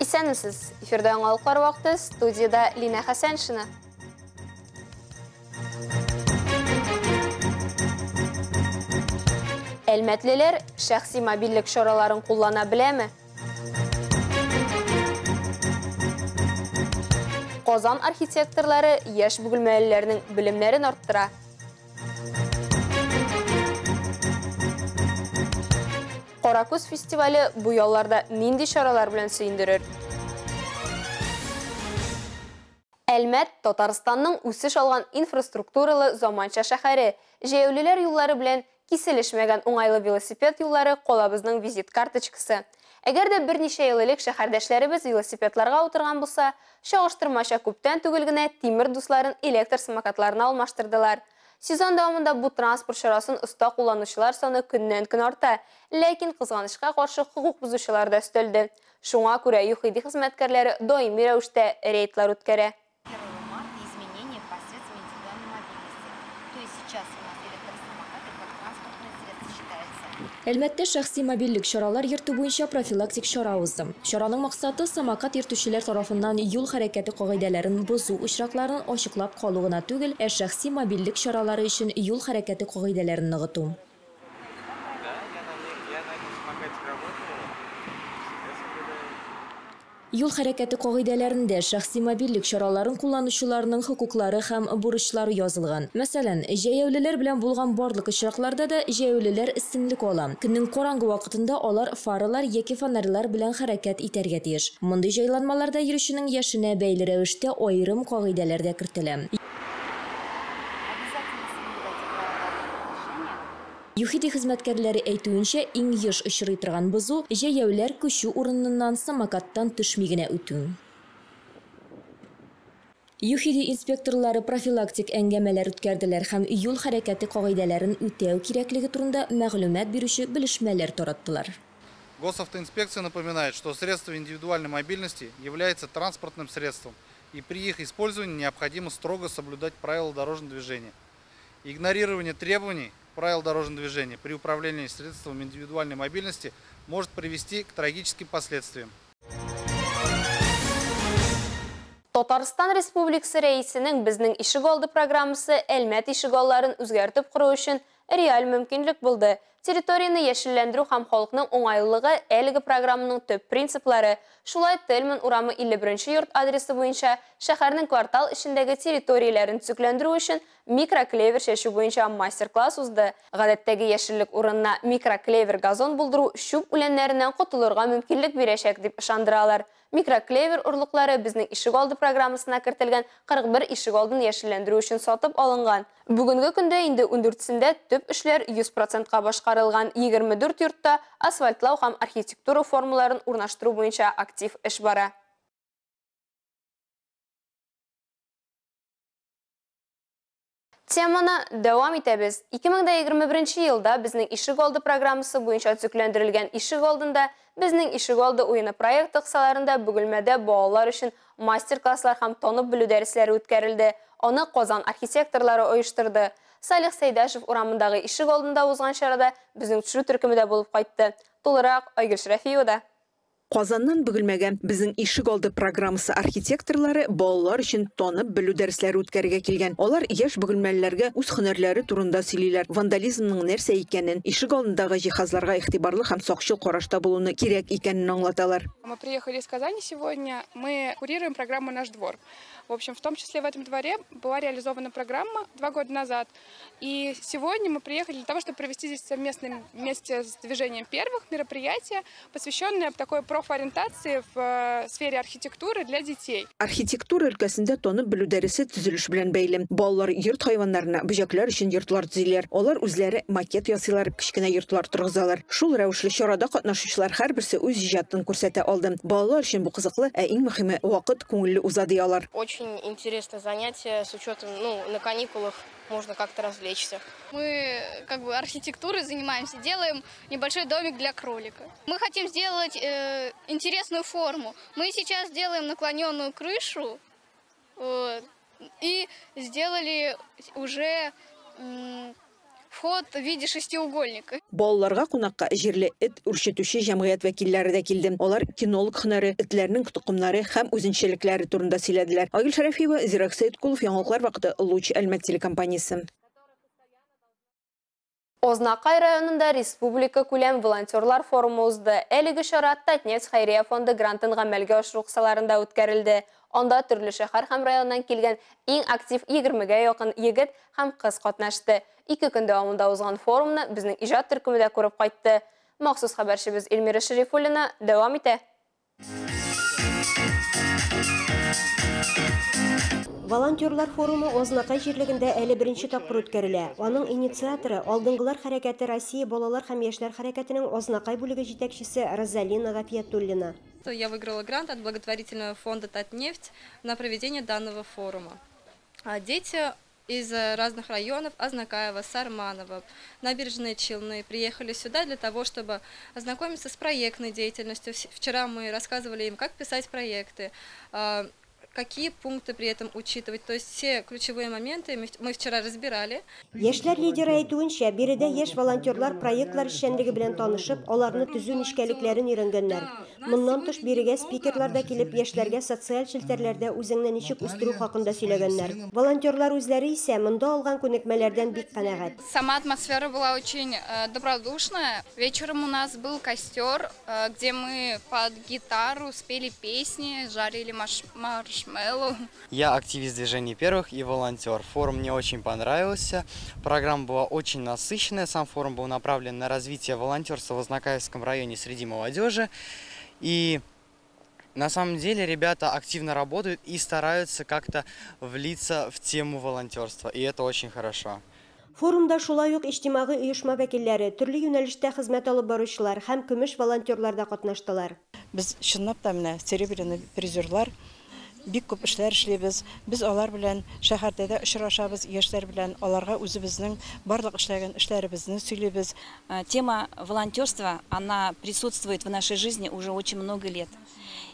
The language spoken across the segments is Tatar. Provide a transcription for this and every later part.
Исәнмесез! Эфирда яңалыклар вакыты, студияда Лина Хәсәншина. Әлмәтлеләр шәхси мобильлек чараларын куллана беләме? Казан архитекторлары яшь бөгелмәлеләрнең белемнәрен арттыра. Каракүз фестивале бу ялларда нинди чаралар белән сөендерер? Әлмәт Татарстанның үсеш алган инфраструктуралы заманча шәһәре. Җәяүлеләр юллары белән киселешмәгән уңайлы велосипед юллары калабызның визит карточкасы. Әгәр дә берничә ел элек шәһәрдәшләребез велосипедларга утырган булса, чагыштырмача күптән түгел генә тимер дусларын электр самокатларына алмаштырдылар. Сезон дәвамында бу транспорт чарасын оста кулланучылар саны көннән-көн арта, ләкин кызганычка каршы хокук бозучылар да өстәлде. Шуңа күрә ЮХИДИ хезмәткәрләре даими рәвештә рейдлар үткәрә. 1 марта изменения по средствам индивидуальной мобильности. То есть сейчас у нас электросамокаты как транспортное средство считается. Әлмәттә шәхси мобильлек чаралар йөртү буенча профилактик чара узды. Чараның максаты самокат йөртүчеләр тарафыннан юл хәрәкәте кагыйдәләрен бозу очракларын ачыклап калу гына түгел, ә шәхси мобильлек чаралары өчен юл хәрәкәте кагыйдәләрен ныгыту. Юл хәрәкәте кагыйдәләрендә шәхси мобильлек чараларын кулланучыларның хокуклары һәм бурычлары язылган. Мәсәлән, җәяүлеләр белән булган барлык очракларда да җәяүлеләр өстенлек ала. Көннең караңгы вакытында алар фаралар яки фонарьлар белән хәрәкәт итәргә тиеш. Мондый җайланмаларда йөрүченең яшенә бәйле рәвештә аерым кагыйдәләр дә кертелә. ЮХИДИ хезмәткәрләре әйтүенчә, иң еш очрый торган бозу җәяүләр күчү урыныннан самокаттан төшми генә үтү. ЮХИДИ инспекторлары профилактик әңгәмәләр үткәрделәр һәм юл хәрәкәте кагыйдәләрен үтәү кирәклеге турында мәгълүмат бирүче белешмәләр тараттылар. Госавтоинспекция напоминает, что средство индивидуальной мобильности является транспортным средством, и при их использовании необходимо строго соблюдать правила дорожного движения. Игнорирование требований правил дорожного движения при управлении средством индивидуальной мобильности может привести к трагическим последствиям. Татарстан Республикасы Рәисенең Безнең ишегалды программасы Әлмәт ишегалларын үзгәртеп кору өчен реаль мөмкинлек булды. Территорияне яшелләндерү һәм халыкның уңайлылыгы әлеге программаның төп принциплары. Шулай Тельман урамы 51 йорт адресы буенча шәһәрнең квартал эчендәге территорияләрен төзекләндерү өчен микроклевер чәчү буенча мастер-класс узды. Гадәттәге яшеллек урынына микроклевер газон булдыру чүп үләннәреннән котылырга мөмкинлек бирәчәк дип ышандыралар. Микроклевер орлыклары безнең ишегалды программасына кертелгән 41 ишегалдын яшелләндерү өчен сатып алынган. Бүгенге көндә инде 14-сендә төп эшләр 100%-ка башкарылган. 24 йортта асфальтлау һәм архитектура формаларын урнаштыру буенча актив эш бара. Теманы дәвам итәбез. 2021 елда безнең ишегалды программасы буенча төзекләндерелгән ишегалдында безнең ишегалды уены проекты кысаларында Бөгелмәдә балалар өчен мастер-класслар һәм танып белү дәресләре үткәрелде. Аны Казан архитекторлары оештырды. Салих Сәйдәшев урамындагы ишегалдында узган чарада безнең төшерү төркеме дә булып кайтты. Тулырак Айгөл Шәрәфиевада. Казаннан Бөгелмәгә безнең ишегалды программасы архитекторлары балалар өчен танып белү дәресләре үткәрергә килгән. Алар яшь бөгелмәлеләргә үз һөнәрләре турында сөйлиләр, вандализмның нәрсә икәнен, ишегалдындагы җиһазларга игътибарлы һәм сакчыл карашта булуны кирәк икәнен аңлаталар. Мы приехали из Казани сегодня, мы курируем программу «Наш двор». В общем, в том числе в этом дворе была реализована программа 2 года назад. И сегодня мы приехали для того, чтобы провести здесь совместно вместе с движением первых мероприятие, посвященное такой профориентации в сфере архитектуры для детей. Архитектура өлкәсендә танып белү дәресе төзелеш белән бәйле. Балалар йорт хайваннарына, бөҗәкләр өчен йортлар төзиләр. Алар үзләре макет ясыйлар, кечкенә йортлар торгызалар. Шул рәвешле чарада катнашучылар һәрберсе үз иҗатын күрсәтә алды. Балалар өчен бу кызыклы, ә иң мөһиме вакыт күңелле уза ди алар. Очень интересное занятие с учетом, на каникулах можно как-то развлечься. Мы архитектурой занимаемся, делаем небольшой домик для кролика. Мы хотим сделать интересную форму. Мы сейчас делаем наклоненную крышу, и сделали уже вход в виде шестиугольника. Балаларга кунакка җирле эт үрчетүче җәмгыять вәкилләре дә килде. Алар кинолог һөнәре, этләрнең токымнары һәм үзенчәлекләре турында сөйләделәр. Айгөл Шәрәфиева, Зирак Сәйткулов, Яңалыклар вакыты, Луч Әлмәт телекомпаниясе. Ознакай районында республика күләм волонтерлар форумы узды. Әлеге чара Татнефть хәйрия фонды грантын гамәлгә ашыру кысаларында үткәрелде. Анда төрле шәһәр һәм районнан килгән иң актив 20-гә якын егет һәм кыз катнашты. 2 көн дәвамында узган форумны безнең иҗат төркеме дә күреп кайтты. Махсус хәбәрчебез Эльмира Шәрифуллина дәвам итә. Волонтерлар форумы Ознакай җирлегендә әле беренче тапкыр үткәрелә. Аның инициаторы Алдынгылар хәрәкәте Россия балалар һәм яшьләр хәрәкәтенең Ознакай бүлеге җитәкчесе Розалина Гафиятуллина. Я выиграла грант от благотворительного фонда Татнефть на проведение данного форума. Дети из разных районов Азнакаева, Сарманова, Набережные Челны приехали сюда для того, чтобы ознакомиться с проектной деятельностью. Вчера мы рассказывали им, как писать проекты, какие пункты при этом учитывать. То есть все ключевые моменты мы вчера разбирали. Яшьләр лидеры әйтүенчә, биредә яшь волонтерлар проектлар эшчәнлеге белән танышып, аларны төзү нечкәлекләрен өйрәнгәннәр. Моннан тыш бирегә спикерлар да килеп, яшьләргә социаль челтәрләрдә үзеңне ничек үстерү хакында сөйләгәннәр. Волонтерлар үзләре исә монда алган күнекмәләрдән бик канәгать. Сама атмосфера была очень добродушная. Вечером у нас был костер, где мы под гитару спели песни, жарили маршмеллоу. Я активист движения первых и волонтер. Форум мне очень понравился. Программа была очень насыщенная. Сам форум был направлен на развитие волонтерства в Азнакаевском районе среди молодежи. И на самом деле ребята активно работают и стараются как-то влиться в тему волонтерства. И это очень хорошо. Форумда шулай ук иҗтимагый оешма вәкилләре, төрле юнәлештә хезмәт алып баручылар һәм көмеш волонтерлар да катнаштылар. Без чынлап та менә серебряный призерлар. Бик күп эшләр эшлибез. Без алар белән шәһәрдә дә очрашабыз, яшьләр белән аларга үзебезнең барлык эшләгән эшләребезне сөйлибез. Тема волонтерства, она присутствует в нашей жизни уже очень много лет.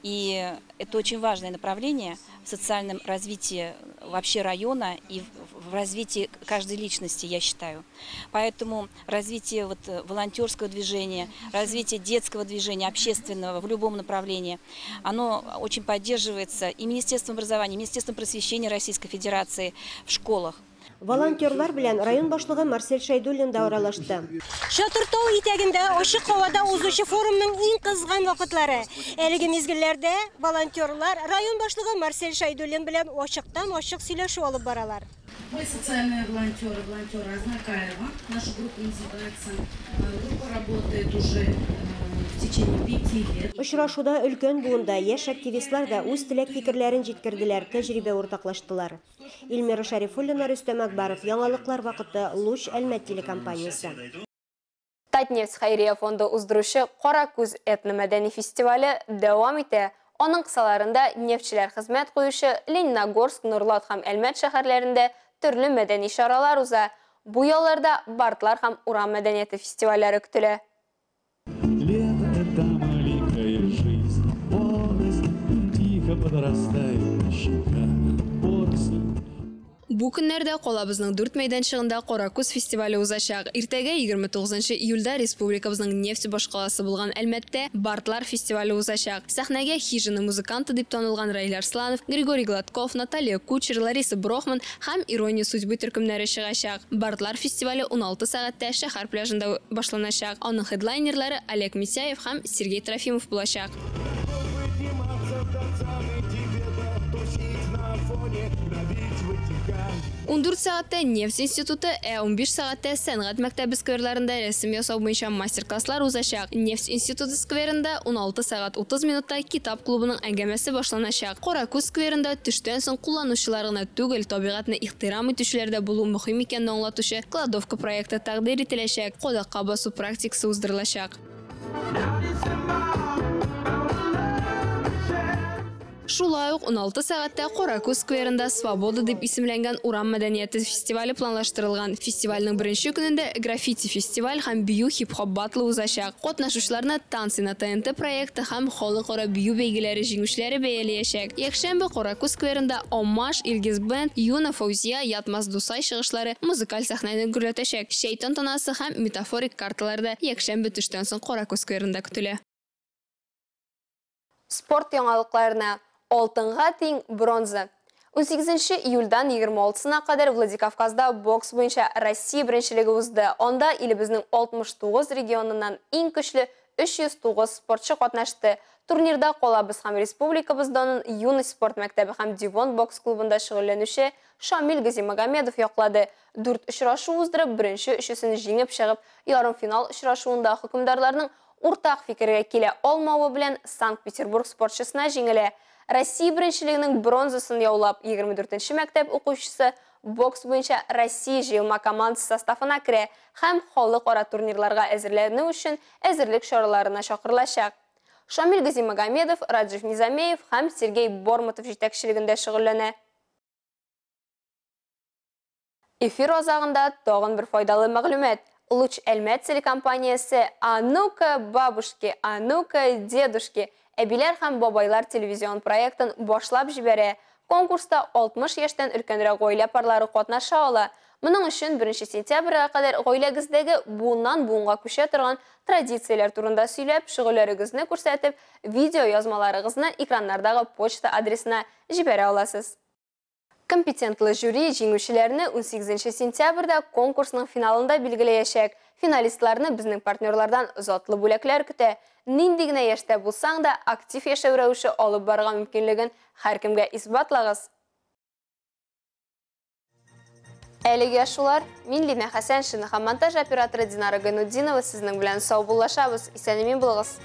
И это очень важное направление в социальном развитии вообще района и в развитии каждой личности, я считаю. Поэтому развитие вот волонтерского движения, развитие детского движения, общественного в любом направлении, оно очень поддерживается и Министерством образования, и Министерством просвещения Российской Федерации в школах. Волонтерлар белән район башлыгы Марсель Шәйдуллин да аралашты. Чатыртау итәгендә ачык һавада узучы форумның иң кызган вакытлары. Әлеге мизгелләрдә волонтерлар район башлыгы Марсель Шәйдуллин белән ачыктан-ачык сөйләшү алып баралар. Мы социальные волонтеры, волонтеры Азнакаева. Наша группа называется. Группа работает уже в течение 5 лет. Очрашуда өлкән буында яшь активистлар да үз теләк фикерләрен җиткерделәр, тәҗрибә уртаклаштылар. Эльмира Шәрифуллина, Рөстәм Акбаров, Яңалыклар вакыты, Луч Әлмәт телекомпаниясе. Татнефть хәйрия фонды уздыручы Каракүз этномәдәни фестивале дәвам итә. Аның кысаларында нефтьчеләр хезмәт куючы Лениногорск, Нурлат һәм Әлмәт шәһәрләрендә төрле мәдәни чаралар уза. Бу ялларда бардлар һәм урам мәдәнияте фестивальләре көтелә. Лето это маленькая жизнь, молодость тихо подрастает на щеках поросль. Бу көннәрдә калабызның 4 мәйданчыгында Каракүз фестивале узачак. Иртәгә 29 июльдә республикабызның нефть башкаласы булган Әлмәттә Бардлар фестивале узачак. Сәхнәгә Хижина музыканты дип танылган Раил Арсланов, Григорий Гладков, Наталья Кучер, Лариса Брохман һәм Ирония судьбы төркемнәре чыгачак. Бардлар фестивале 16 сәгатьтә шәһәр пляжында башланачак. Аның хедлайнерлары Олег Митяев һәм Сергей Трофимов булачак. 14 сәгатьтә Нефть институты, ә 15 сәгатьтә Сәнгать мәктәбе скверларында рәсем ясау буенча мастер-класслар узачак. Нефть институты скверында 16 сәгать 30 минутта китап клубының әңгәмәсе башланачак. Каракүз скверында төштән соң кулланучылар гына түгел, табигатьне ихтирам итүчеләр дә булу мөһим икәнен аңлатучы кладовка проекты тәкъдир ителәчәк. Кадакка басу практикасы уздырылачак. Шулай ук 16 сәгатьтә Каракүз скверында Свобода дип исемләнгән урам мәдәнияте фестивале планлаштырылган. Фестивальнең беренче көнендә граффити фестиваль һәм бию хип-хоп баттлы узачак. Катнашучыларны Танцы на ТНТ проекты һәм халыкара бию бәйгеләре җиңүчеләре бәяләячәк. Якшәмбе Каракүз скверында Омаш, Илгиз Бенд, Юна Фәүзия, Ятмас Дусай чыгышлары музыкаль сәхнәне гөрләтәчәк. Чәй тантанасы һәм метафорик карталар да якшәмбе төштән соң Каракүз скверында көтелә. Спорт яңалыкларына алтынга тиң бронза. 18 июльдан 26-сына кадәр Владикавказда бокс буенча Россия беренчелеге узды. Анда илебезнең 69 регионыннан иң көчле 309 спортчы катнашты. Турнирда калабыз һәм республикабыз данын Юность спорт мәктәбе һәм Дивон бокс клубында шөгыльләнүче Шамил Газимагомедов яклады. 4 очрашу уздырып, беренче өчесен җиңеп чыгып, ярымфинал очрашуында хөкемдарларның уртак фикергә килә алмавы белән Санкт-Петербург спортчысына җиңелә. Россия беренчелегенең бронзасын яулап, 24-нче мәктәп укучысы бокс буенча Россия җыелма командасы составына керә һәм халыкара турнирларга әзерләнү өчен әзерлек чараларына чакырылачак. Шамил Газимагомедов, Раджив Низамеев һәм Сергей Бормотов җитәкчелегендә шөгыльләнә. Эфир азагында тагын бер файдалы мәгълүмат. Луч Әлмәт телекомпаниясе «А ну-ка, бабушки, а ну-ка, дедушки» әбиләр һәм бабайлар телевизион проектын башлап җибәрә. Конкурста 60 яшьтән өлкәнрәк гаилә парлары катнаша ала. Моның өчен 1 сентябрьгә кадәр гаиләгездәге буыннан буынга күчә торган традицияләр турында сөйләп, шөгыльләрегезне күрсәтеп, видео язмаларыгызны экраннардагы почта адресына җибәрә аласыз. Компетентлы жюри җиңүчеләрне 18 сентябрьдә конкурсның финалында билгеләячәк. Финалистларны безнең партнерлардан затлы бүләкләр көтә. Нинди генә яшьтә булсаң да, актив яшәү рәвеше алып барырга мөмкинлеген һәркемгә исбатлагыз. Әлегә шулар. Мин Лина Хәсәншина һәм монтаж операторы Динара Гайнутдинова сезнең белән саубуллашабыз. Исән-имин булыгыз.